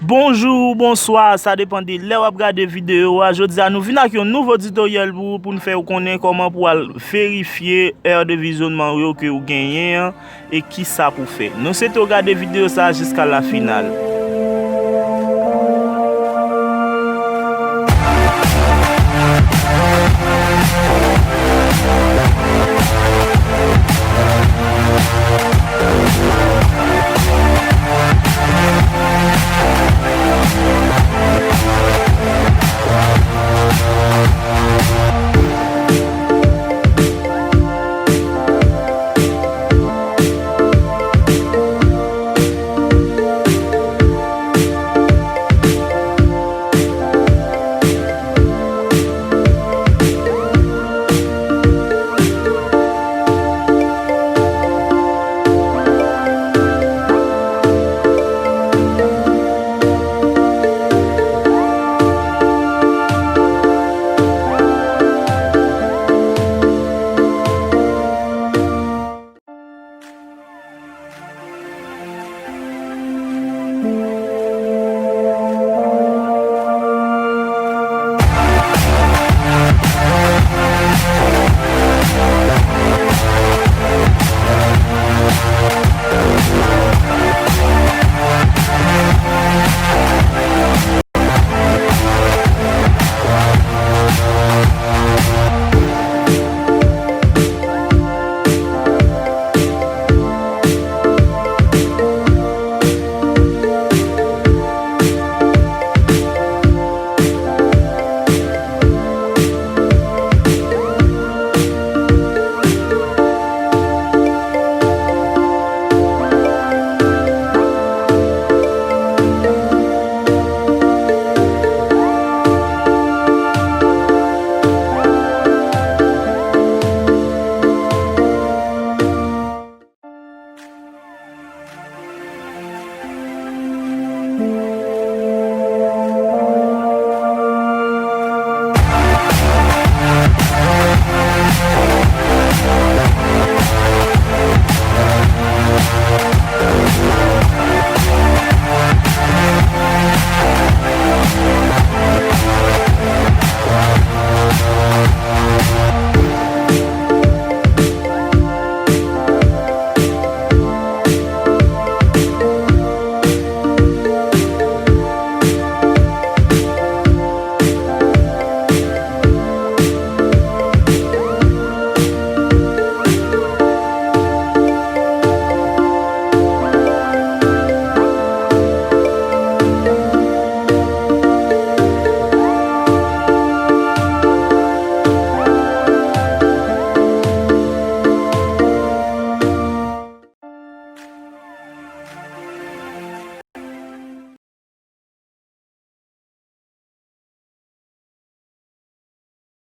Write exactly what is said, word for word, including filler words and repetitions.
Bonjou, bonswa, sa depann de lè w ap gade videyo a. Jodi a nou vin ak yon nouvo tutorial pou ou, pou n fè w konnen kòman pou al verifye è de vizyonnman yo ke w genyen an e kisa pou fè. Nou swete w gade videyo sa a jiska la final.